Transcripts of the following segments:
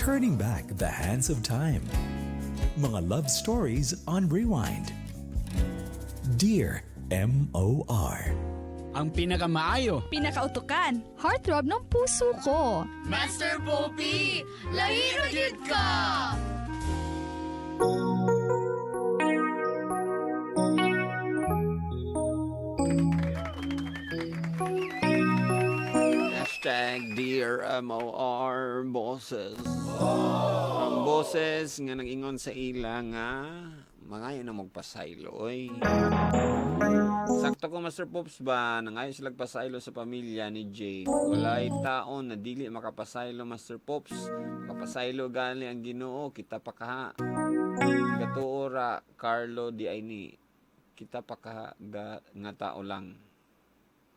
Turning back the hands of time. Mga love stories on rewind. Dear MOR. Ang pinakamaayo. Pinakautukan. Heartthrob ng puso ko. Master Poppy, lahi ra gyud ka! #DearMOR bosses. Ang boses nga nag-ingon sa ila nga mangayo na magpasaylo oy. Sakto ko, Master Pops, ba nangayo sila pasaylo sa pamilya ni Jake. Walay taon na dili makapasaylo, Master Pops. Makapasaylo gali ang Ginoo, kita pa kaha. Gatuo ra Carlo di ay ni kita pa kaha nga tao lang.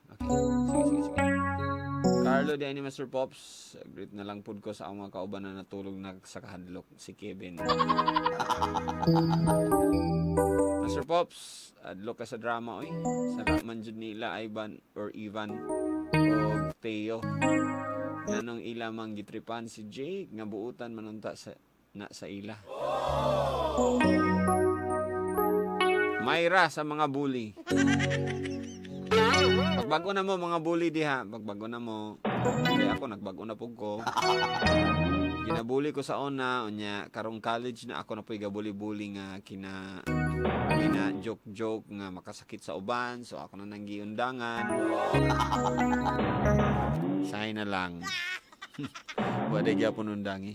Okay. Sige, sige, sige. Carlo di ay ni Master Pops, greet na lang pud ko sa akong mga kauban na natulog na sa kahadlok, si Kevin. Master Pops, adlok ka sa drama oy. Sala man jud nila Ivan or Ivan o Teo. Nganong ila mang gitripan si Jake nga buutan man unta sa na sa ila. Mayra sa mga bully. Pagbago na mo mga bully diha, pagbago na mo. Kaya ako nagbago na pug ko. Ginabuli ko sa una, unya karong college na ako na po'y gabuli-buli nga kina kina joke-joke nga makasakit sa uban, so ako na nang giundangan. Say na lang. Wala gyapon undangi.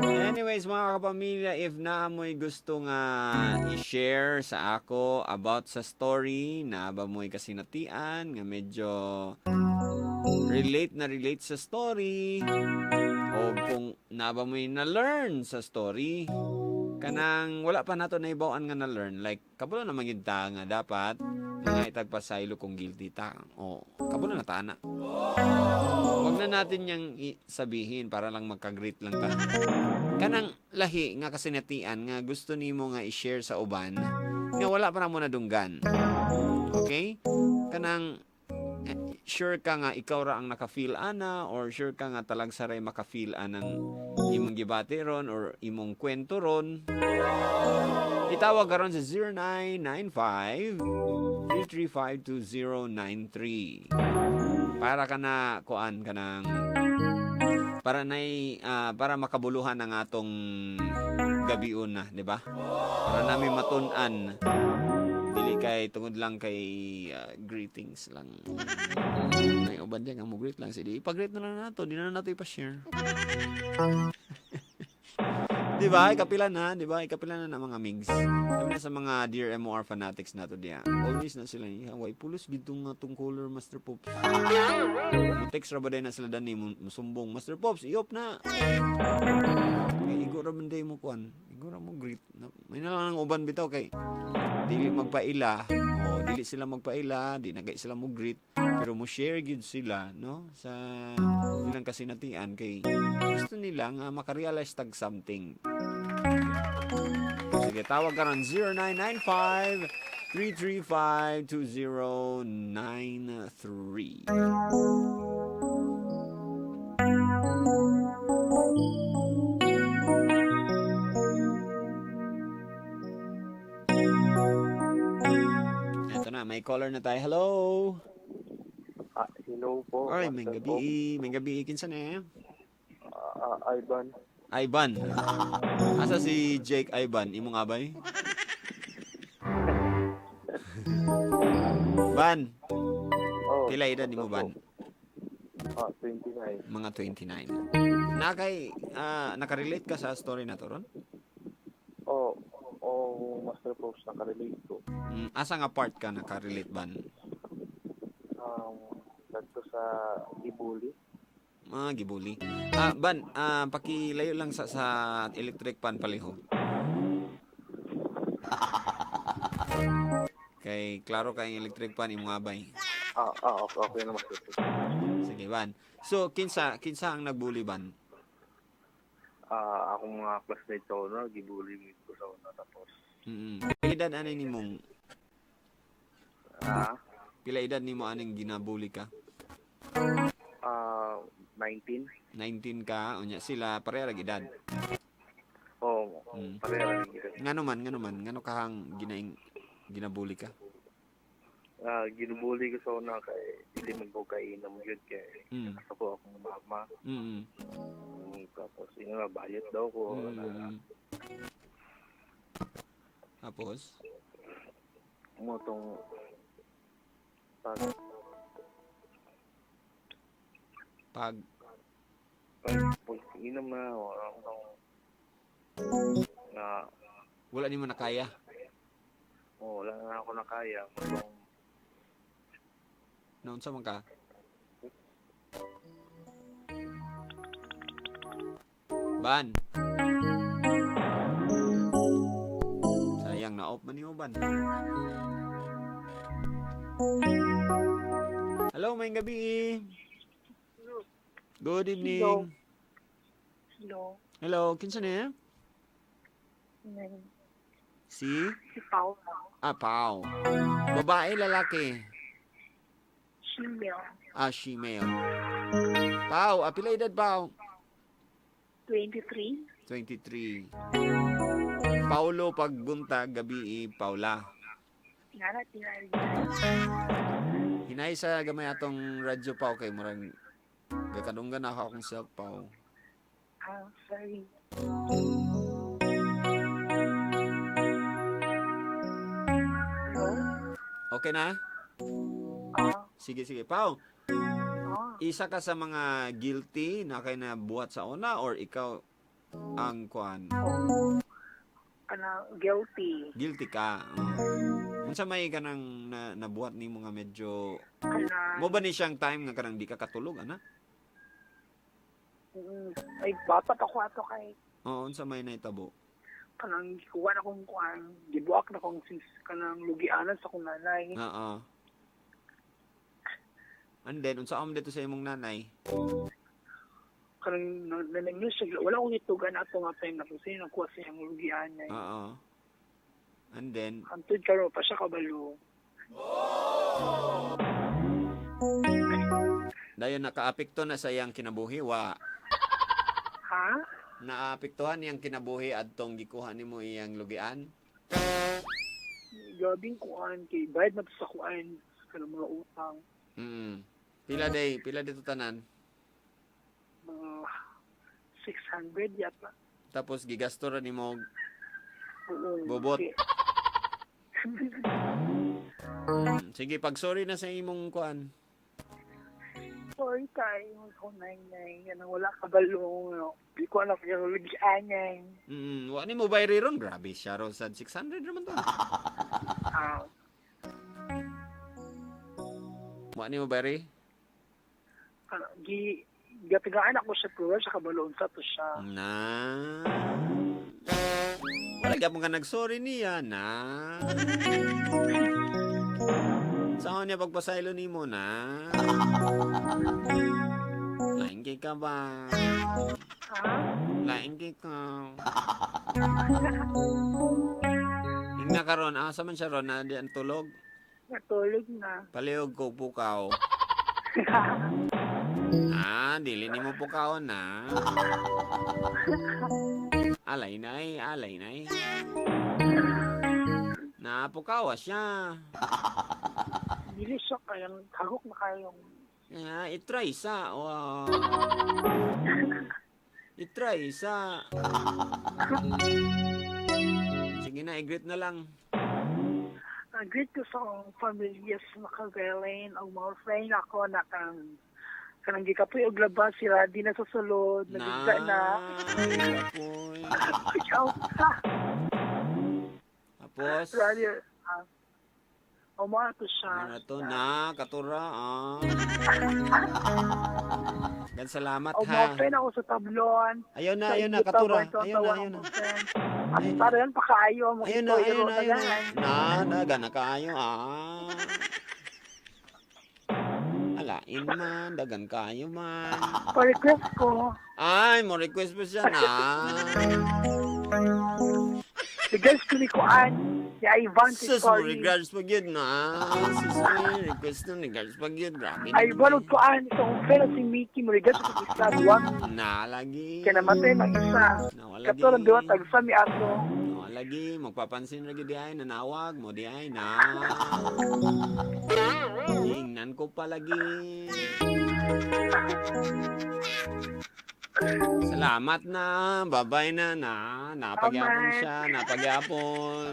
Anyways, mga kapamilya, if naa mo'y gusto nga i-share sa ako about sa story, naa ba mo'y kasinatian nga medyo relate na relate sa story, o kung naa ba mo'y na-learn sa story, kanang wala pa nato naibaw-an nga na-learn, like, kabalo naman gyud ta nga dapat mga itagpasaylo kung guilty ta. O, kabalo na ta na. Wag na natin yang sabihin para lang magka-greet lang ta. Kanang lahi nga kasinatian nga gusto nimo nga i-share sa uban nga wala pa namo nadunggan. Okay? Kanang sure ka nga ikaw ra ang naka-feel ana or sure ka nga talagsa ray maka-feel anang imong gibati ron or imong kwento ron. Itawag karon sa 0995 3352093 para ka na kuan ka ng para nay para makabuluhan ang atong gabion na, di ba? Para namin matun-an dili kay tungod lang kay greetings lang. May uban diyan nga mo greet lang, sige, ipag-greet na lang nato, di na nato ipa-share. Di ba? Ikapila na, di ba? Ikapila na ng mga migs. Sabi na sa mga Dear MOR fanatics nato diya. Always na sila, "Way pulos gid nga tong caller, Master Pops." Mo text ra ba na sila dani musumbong, "Master Pops, iop na." Kay igo ra man day mo kuan. Igo ra mo greet. May na lang ang uban bitaw kay dili magpaila. O dili sila magpaila, di na kay sila mo greet, pero mo share gyud sila, no, sa ilang kasinatian kay gusto nila nga makarealize tag something. Sige, tawag ka ron 0995 335 2093. Eto na, may caller na tayo. Hello! Ah, hello po. Ay, may Master gabi. May gabi. Kinsa na eh? Ivan. Ivan. Asa si Jake Ivan? Imong abay? Ban, Oh, pila edad nimo, Ban? Ah, 29. Mga 29. Nakay nakarelate ka sa story na to ron? Oh, Master Pops, nakarelate ko. Asa nga part ka nakarelate, Ban? Dagto sa Ibuli. Mga gibuli. Ban, pakilayo lang sa electric pan palihog. Kay klaro kay electric pan imong abay. Ah, okay na, Master Pops. Sige, Ban. So, kinsa kinsa ang nagbully, Ban? Ah, akong mga classmates sa una, gibuli ko sa una. Tapos, Pila edad ani nimong ah, pila edad nimo aning ginabuli ka? Ah, 19. 19 ka, unya sila pareha ra edad. Oo, pareha lang gid. Ngano man, ngano man, ngano kahang ginaing ginabuli ka? Ah, ginubuli ko sa una kay dili man ko kainom gyud kay asa ko akong mama. Tapos yun nga, bayot daw ko. Tapos Mo tong pag pag pag, pag inom na wala akong na wala nimo na kaya. oh, wala na ako nakaya mo tong Naunsa man ka? Ban. Sayang na off man yung ban. Hello, may gabi. Good evening. Hello. Hello. Hello, kinsa ni? Si? Si Paula. Ah, Pao. Babae, lalaki. Female. Ah, she-male. Pao, ah, pila edad, Pao? 23. 23. Paulo pagbuntag gabi Paula. Nga na, tinari. Hinay sa gamay atong radyo Pao kay murag gakadunggan ako akong self Pao. Ah, sorry. Hello? Okay na? Ah, Sige sige Pao. ah. Isa ka sa mga guilty na kay nabuhat sa una or ikaw ang kuan? Oh. Kana, guilty. Guilty ka. Unsa may kanang na, nabuhat nimo nga medyo Kana, mo ba ni siyang time nga kanang di ka katulog ana? ay, bata pa ko ato kay Oo, unsa may nahitabo? kanang gikuha na kong kuan, gibuak na kong sis, kanang lugianan sa kong nanay. Oo. And then unsa am dito sa imong nanay? Kanang nanangyo siya, wala akong itugan ato nga time na kung sino nakuha sa iyang lugianan. Oo. And then, Hantod karon pa siya kabalo. dayon nakaapekto na sa iyang kinabuhi wa. Ha? Naapektuhan iyang kinabuhi adtong gikuha nimo iyang lugian. Gabing kuan kay bayad na to sa kuan kanang mga utang, Pila day, pila dito tanan. mga 600 yata. Tapos gigasto ra nimo Oo. Bobot. Sige, pag sorry na sa imong kuan. Sorry kayo ko nanay, kanang wala kabalo. No. Di ko alam yung lugianan. Wa nimo bayri ron, grabe siya ron sad 600 naman to. Ah, Wa nimo bayri? kanang gi gatigaan ako siya pero wala siya kabalo unsa to siya. Na. Wala gyapon ka nag-sorry niya na. Saan niya pagpasaylo nimo na? Lain kay ka ba? Ha? Lain kay ka. Ingna karon, asa man siya ron na di ang tulog? Natulog na. Palihog ko pukaw. Ah, dili nimo pukaw na. Alay nay, alay nay. Napukaw siya. Dili siya kayang hagok na kayong Ah, itry sa. Wow. Itry sa. Sige na, i-greet na lang. Greet ko sa akong pamilya sa Makabelen, ang mga friend ako na kang kanang gikapoy og labas sila di na sa sulod, nagigda na. Kapoy. Ciao. Tapos, Rally. Ah. Umato siya. ano to na, katura, ah. Gan salamat O mga ha. friend ako sa tablon. Ayaw na, Sa ayaw na, Utah, katura. Barton, Ayaw na, tawa ayaw na. akong friend. At para yan, pakaayo. Mga Ayun na, ayun na, ayun na. Na, na, gana kaayo, ah. Alain man, dagan kaayo man. Pa-request ko. Ay, mo request pa siya na. The girls ko ni Kuan. Si Ivan si Sus mo, story. regards pa gyud na. Sus mo, request na, regards pa gyud. Grabe na. Ivan ug kuan sa akong friend na si Mickey mo regards sa isa duwa. Na, lagi. Kay namatay ang isa. Na, lagi. Kato lang duwa tagsa mi ato. No, lagi, magpapansin lagi di ay, nanawag mo di ay na. Ingnan ko pa lagi. Salamat na, babay na na. Napagyapon siya, napagyapon.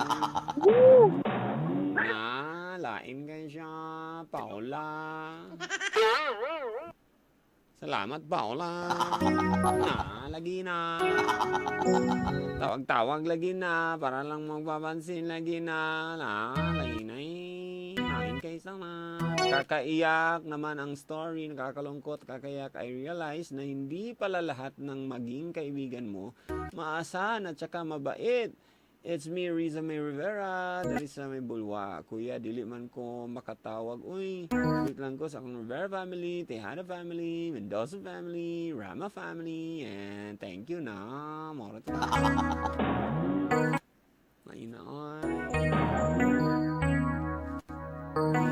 Na, lain kayo siya, Paula. Salamat, Paula. Na, lagi na. Tawag-tawag lagi na para lang magpapansin lagi na. Na, lagi na eh. Lain kay sama. Nakakaiyak naman ang story, nakakalungkot, kakaiyak. I realize na hindi pala lahat ng maging kaibigan mo maasahan at saka mabait. It's me, Riza May Rivera, dali sa may bulwa. Kuya, dili man ko makatawag. Uy, wait lang ko sa akong Rivera family, Tejada family, Mendoza family, Rama family, and thank you na. Mora to. Maina, oy.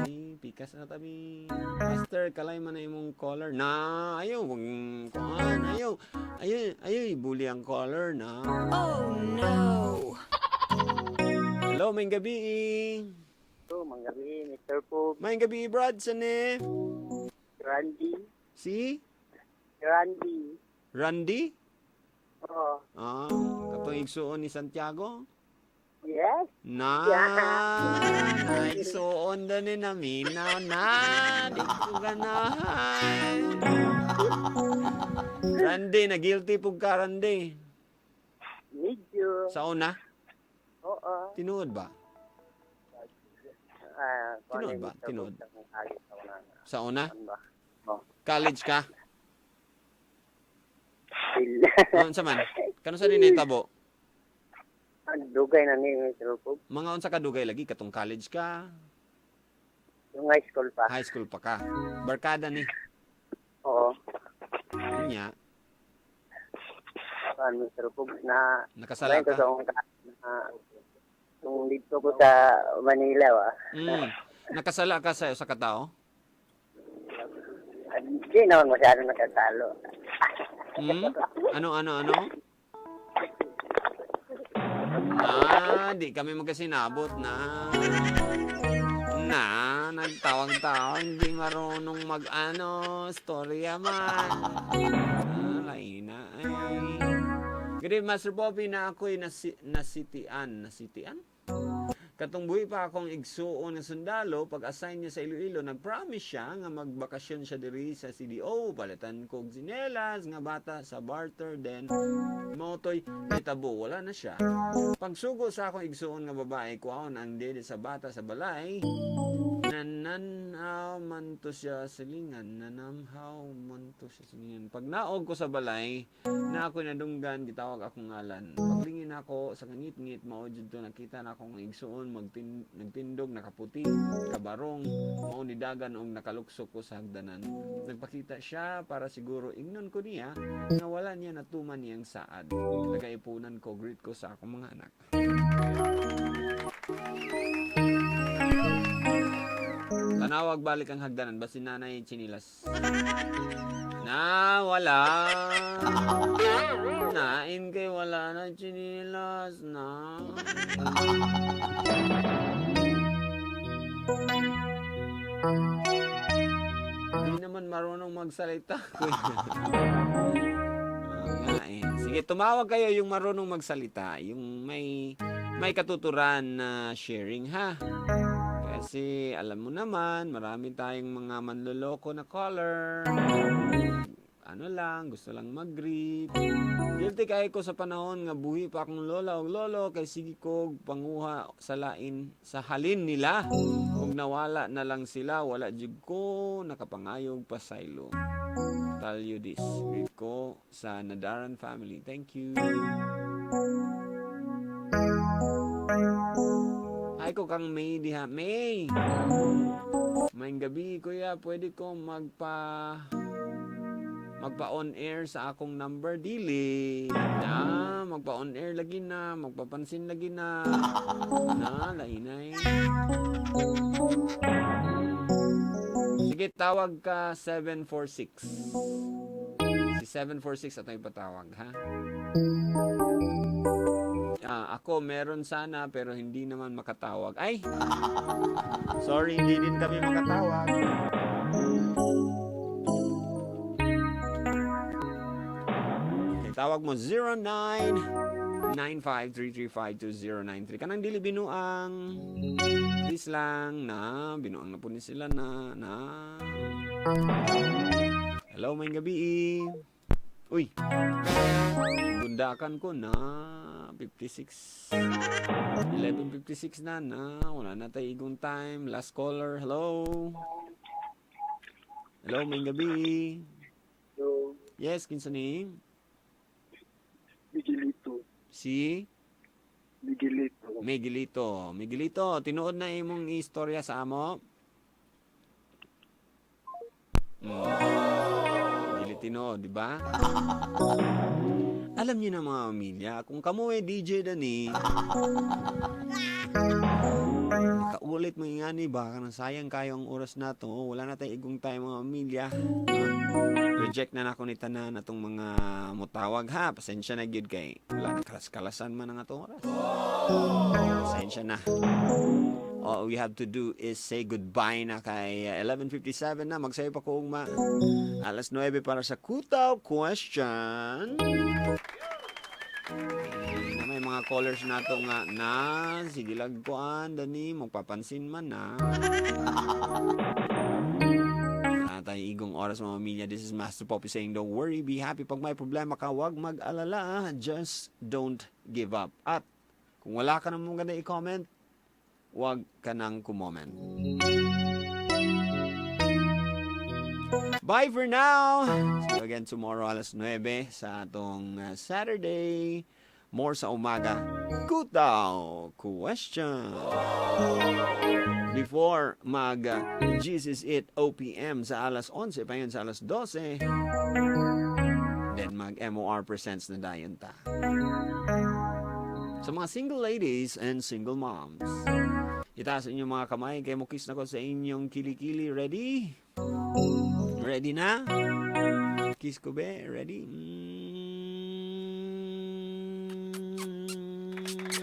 Ay, pikas na tabi. Master, kalay man na imong color. Na, ayaw, wag kuan, ayaw. Ayaw, ayaw, ibuli ang color na. Oh no! Hello, may gabi. So, manggabi, Mr. Pope, May gabi, Brad, saan? Randy, Si? Randy. Randy? Oh, Ah, katong igsuon ni Santiago? yes. Na, igsuon na ni naminaw na, di ko ganahan. Randy, na-guilty po ka, Randy. Medyo. Sa una, Oo. tinuod ba? Ah, Tinuod ba? Tinuod. Sa una? Ano ba? College ka? Ano sa man? Kano sa din tabo? Dugay na ni Mr. Pope. Mga unsa ka dugay lagi katong college ka, Yung high school pa. high school pa ka. Barkada ni. Oo. Unya, Kuan Mr. Pope na nakasala ko ka. sa akong na nung dito ko sa Manila wa. Nakasala ka sa usa ka tawo? Hindi naman masyado nakasalo. Ano ano ano? Ah, di kami magkasinabot na. Na, nagtawag-tawag, hindi marunong mag-ano, storya man. Ah, laina ay. Good day, Master Bobby, na ako'y nasitian. Nasitian? Katong buhi pa akong igsuon ng sundalo, pag-assign niya sa Iloilo, nag-promise siya nga magbakasyon siya diri sa CDO. Palitan ko og tsinelas nga bata sa barter, then motoy nitabo, wala na siya. Pagsugo sa akong igsuon nga babae, kuhaon ang dede sa bata sa balay. Nananaw man to siya silingan, nanamhaw man to siya silingan. Pag naog ko sa balay, na ako nadunggan, gitawag akong ngalan. Paglingin ako sa kangit-ngit, mao jud to nakita na akong igsuon, nagtindog, nakaputi, kabarong, mao ni dagan og nakaluksok ko sa hagdanan. Nagpakita siya para siguro ingnon ko niya nga wala niya natuman niyang saad. Nagaipunan ko, greet ko sa akong mga anak. Tanawag balik ang hagdanan, basin nanay chinilas. Na, wala. Nain kay wala na chinilas na. Hindi naman marunong magsalita. Oo nga eh. Sige, tumawag kayo yung marunong magsalita. Yung may katuturan na sharing, ha? Kasi alam mo naman, marami tayong mga manloloko na caller. Ano lang, gusto lang mag-greet. Guilty kay ko sa panahon nga buhi pa akong lola og lolo kay sige ko panguha sa lain sa halin nila. Ug nawala na lang sila, wala jud ko nakapangayog pasaylo. Talyo this. Greet ko sa Nadaran family. Thank you. Ay ko kang May diha. May! Maayong gabi, kuya. Pwede ko magpa Magpa-on air sa akong number dili. Na, magpa-on air lagi na, magpapansin lagi na. Na, lainay. Sige, tawag ka 746. Si 746 atong ipatawag, ha? Ah, ako meron sana pero hindi naman makatawag. Ay! Sorry, hindi din kami makatawag. Okay, tawag mo 0995-335-2093. Kanang dili binuang. Please lang na binuang na po ni sila na na. Hello, may gabi. Uy. Gundakan ko na 56. 11:56 na na. Wala na tayo igong time. Last caller. Hello. Hello, may gabi. So, Yes, kinsa ni? Miguelito. Si Miguelito. Miguelito. Miguelito, tinuod na imong istorya sa amo? Dili tinuod, di ba? Alam niyo na, mga pamilya, kung kamo eh DJ Dani, makaulit mo ingani ba, kanang sayang kayo ang oras na to, wala na tayong igong tayo, mga pamilya. Reject na nako ni tanan atong mga mutawag, ha. Pasensya na gyud kay wala na, kalas-kalasan man ang atong oras. Pasensya na. All we have to do is say goodbye na kay 11:57 na. Magsayo pa ko ugma. Alas 9 para sa Kutaw Question. Na may mga callers na to nga na sige lag kuan dani magpapansin man na. Wala tayong igong oras, mga pamilya. This is Master Poppy saying, don't worry, be happy. Pag may problema ka, huwag mag-alala. Just don't give up. At kung wala ka namang maganda i-comment, huwag ka nang kumoment. Bye for now! See you again tomorrow alas 9 sa atong Saturday. More sa umaga. Kutaw Question. Before mag Jesus It OPM sa alas 11, pa yun sa alas 12. Then mag MOR Presents na dayon ta. Sa mga single ladies and single moms, itaas inyong mga kamay kay mukis na ko sa inyong kilikili. Ready? Ready na? Kiss ko be? Ready?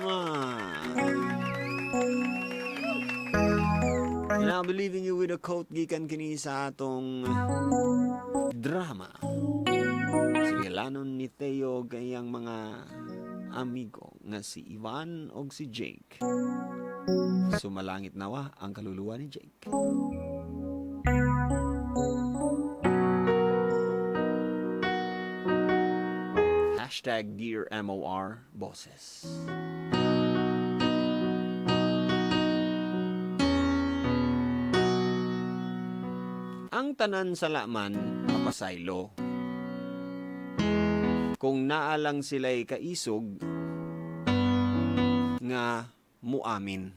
Mwah. And I'll be leaving you with a quote gikan kini sa atong drama. Sige, ni Theo kayang mga amigo nga si Ivan og si Jake. Sumalangit nawa ang kaluluwa ni Jake. #DearMORBosses. Ang tanan sa laman mapasaylo. Kung naa lang sila'y kaisog nga muamin.